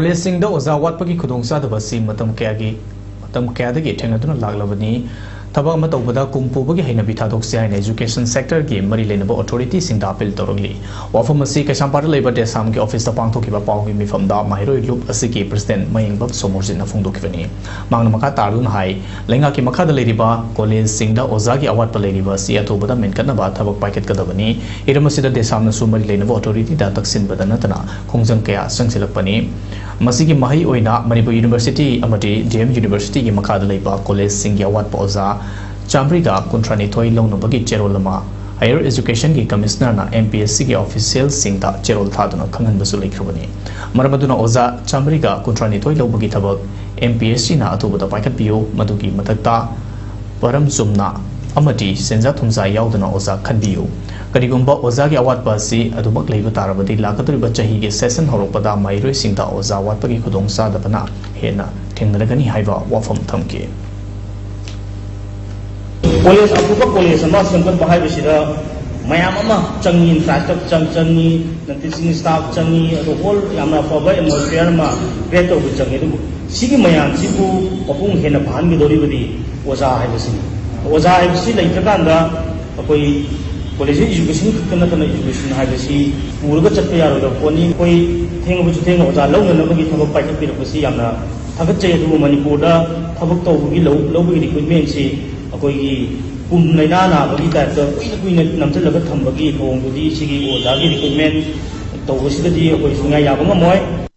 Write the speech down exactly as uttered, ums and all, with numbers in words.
ꯀꯣꯂꯦꯖꯁꯤꯡꯗ ꯑꯣꯖꯥ ꯋꯥꯠꯄꯒꯤ ꯈꯨꯗꯣꯡꯆꯥꯗꯕ ꯑꯁꯤ ꯃꯇꯝ ꯀꯌꯥꯒꯤ ꯃꯇꯝ ꯀꯌꯥꯗꯒꯤ ꯊꯦꯡꯅꯗꯨꯅ ꯂꯥꯛꯂꯕꯅꯤ꯫ ꯊꯕꯛ ꯑꯃ ꯇꯧꯕꯗ ꯀꯨꯝ ꯄꯨꯕꯒꯤ ꯍꯩꯅꯕꯤ ꯊꯥꯗꯣꯛꯁꯤ ꯍꯥꯏꯅ education sector ꯒꯤ ꯃꯔꯤ ꯂꯩꯅꯕ authority ꯁꯤꯡꯗ appeal ꯇꯧꯔꯛꯂꯤ꯫ ꯋꯥꯐꯝ ꯑꯁꯤ ꯀꯩꯁꯥꯝꯄꯥꯠꯇ ꯂꯩꯕ ꯗꯦꯁꯥꯝꯒꯤ office ꯇ ꯄꯥꯡꯊꯣꯛꯈꯤꯕ ꯄꯥꯎꯒꯤ ꯃꯤꯐꯝꯗ ꯃꯍꯩꯔꯣꯏ ꯂꯨꯞ ꯑꯁꯤꯒꯤ president ꯃꯌꯦꯡꯕꯝ ꯁꯣꯃꯣꯔꯖꯤꯠꯅ ꯐꯣꯡꯗꯣꯛꯈꯤꯕꯅꯤ꯫ ꯃꯍꯥꯛꯅ ꯃꯈꯥ ꯇꯥꯔꯗꯨꯅ ꯍꯥꯏ, ꯂꯩꯉꯥꯛꯀꯤ ꯃꯈꯥꯗ ꯂꯩꯔꯤꯕ ꯀꯣꯂꯦꯖꯁꯤꯡꯗ ꯑꯣꯖꯥꯒꯤ ꯑꯋꯥꯠꯄ ꯂꯩꯔꯤꯕ ꯑꯁꯤ ꯑꯊꯨꯕꯗ ꯃꯦꯟꯈꯠꯅꯕ ꯊꯕꯛ ꯄꯥꯏꯈꯠꯀꯗꯕꯅꯤ꯫ ꯍꯤꯔꯝ ꯑꯁꯤꯗ ꯗꯦꯁꯥꯝꯅꯁꯨ ꯃꯔꯤ ꯂꯩꯅꯕ authority ꯗ ꯇꯛꯁꯤꯟꯕꯗ ꯅꯠꯇꯅ ꯈꯣꯡꯖꯪ ꯀꯌꯥ ꯆꯪꯁꯤꯜꯂꯛꯄꯅꯤ꯫ ꯃꯁꯤꯒꯤ ꯃꯍꯩ ꯑꯣꯏꯅ ꯃꯅꯤꯄꯨꯔ University ꯑꯃꯗꯤ D M University ꯒꯤ ꯃꯈꯥꯗ ꯂꯩꯕ ꯀꯣꯂꯦꯖꯁꯤꯡꯒꯤ ꯑꯋꯥꯠꯄ ꯑꯣꯖꯥ ꯆꯥꯃꯔꯤꯒ ꯀꯨꯟꯊ꯭ꯔꯥꯅꯤꯊꯣꯏ ꯂꯧꯅꯕꯒꯤ ꯆꯦꯔꯣꯜ ꯑꯃ Higher Education ꯒꯤ Commissioner ꯅ M P S C ꯒꯤ official ꯁꯤꯡꯗ ꯆꯦꯔꯣꯜ ꯊꯥꯗꯨꯅ ꯈꯪꯍꯟꯕꯁꯨ ꯂꯩꯈ꯭ꯔꯕꯅꯤ꯫ ꯃꯔꯝ ꯑꯗꯨꯅ ꯑꯣꯖꯥ ꯆꯥꯃꯔꯤꯒ ꯀꯨꯟꯊ꯭ꯔꯥꯅꯤꯊꯣꯏ ꯂꯧꯕꯒꯤ ꯊꯕꯛ M P S C ꯅ ꯑꯊꯨꯕꯗ ꯄꯥꯏꯈꯠꯄꯤꯌꯨ꯫ ꯃꯗꯨꯒꯤ ꯃꯊꯛꯇ ꯃꯔꯝ ꯆꯨꯝꯅ ꯑꯃꯗꯤ ꯁꯦꯟꯖꯥ ꯊꯨꯝꯖꯥ ꯌꯥꯎꯗꯅ ꯑꯣꯖꯥ ꯈꯟꯕꯤꯌꯨ꯫ ꯀꯔꯤꯒꯨꯝꯕ ꯑꯣꯖꯥꯒꯤ ꯑꯋꯥꯠꯄ ꯑꯁꯤ ꯑꯗꯨꯃꯛ ꯂꯩꯕ ꯇꯥꯔꯕꯗꯤ, ꯂꯥꯛꯀꯗꯧꯔꯤꯕ ꯆꯍꯤꯒꯤ session ꯍꯧꯔꯛꯄꯗ ꯃꯍꯩꯔꯣꯏꯁꯤꯡꯗ ꯑꯣꯖꯥ ꯋꯥꯠꯄꯒꯤ ꯈꯨꯗꯣꯡꯆꯥꯗꯕꯅ ꯍꯦꯟꯅ ꯊꯦꯡꯅꯔꯒꯅꯤ ꯍꯥꯏꯕ ꯋꯥꯐꯝ ꯊꯝꯈꯤ꯫ ꯀꯣꯂꯦꯖ, ꯑꯐꯕ ꯀꯣꯂꯦꯖ ꯑꯃ ꯁꯦꯝꯒꯠꯄ ꯍꯥꯏꯕꯁꯤꯗ ꯃꯌꯥꯝ ꯑꯃ ꯆꯪꯉꯤ, infrastructure ꯆꯪꯉꯤ, teaching staff ꯆꯪꯉꯤ, ꯑꯗꯨ whole ꯌꯥꯝꯅ ꯑꯐꯕ atmosphere ꯑꯃ create ꯇꯧꯕ ꯆꯪꯉꯤ꯫ ꯑꯗꯨꯕꯨ ꯁꯤꯒꯤ ꯃꯌꯥꯝꯁꯤꯕꯨ ꯃꯄꯨꯡ ꯍꯦꯟꯅ ꯐꯥꯍꯟꯒꯗꯧꯔꯤꯕꯗꯤ ꯑꯣꯖꯥ ꯍꯥꯏꯕꯁꯤꯅꯤ꯫ ꯑꯣꯖꯥ ꯍꯥꯏꯕꯁꯤ ꯂꯩꯇ꯭ꯔꯀꯥꯟꯗ ꯑꯩꯈꯣꯏ college education ꯈꯛꯇ ꯅꯠꯇꯅ education ꯍꯥꯏꯕꯁꯤ ꯄꯨꯔꯒ ꯆꯠꯄ ꯌꯥꯔꯣꯏꯗꯕ ꯄꯣꯠꯅꯤ꯫ ꯑꯩꯈꯣꯏ ꯊꯦꯡꯉꯕꯁꯨ ꯊꯦꯡꯅ ꯑꯣꯖꯥ ꯂꯧꯅꯅꯕꯒꯤ ꯊꯕꯛ ꯄꯥꯏꯈꯠꯄꯤꯔꯛꯄꯁꯤ ꯌꯥꯝꯅ ꯊꯥꯒꯠꯆꯩ꯫ ꯑꯗꯨꯕꯨ ꯃꯅꯤꯄꯨꯔꯗ ꯊꯕꯛ ꯇꯧꯕꯒꯤ ꯂꯧ-, ꯂꯧꯕꯒꯤ recruitment ꯁꯤ ꯑꯩꯈꯣꯏꯒꯤ ꯀꯨꯝ ꯂꯩꯅꯥ ꯅꯥꯕꯒꯤ type ꯇ ꯀꯨꯏꯅ ꯀꯨꯏꯅ ꯅꯝꯁꯤꯜꯂꯒ ꯊꯝꯕꯒꯤ ꯊꯧꯑꯣꯡꯗꯨꯗꯤ ꯁꯤꯒꯤ ꯑꯣꯖꯥꯒꯤ recruitment ꯇꯧꯕꯁꯤꯗꯗꯤ ꯑꯩꯈꯣꯏ ꯁꯨꯡꯌꯥ ꯌꯥꯕ ꯉꯝꯃꯣꯏ꯫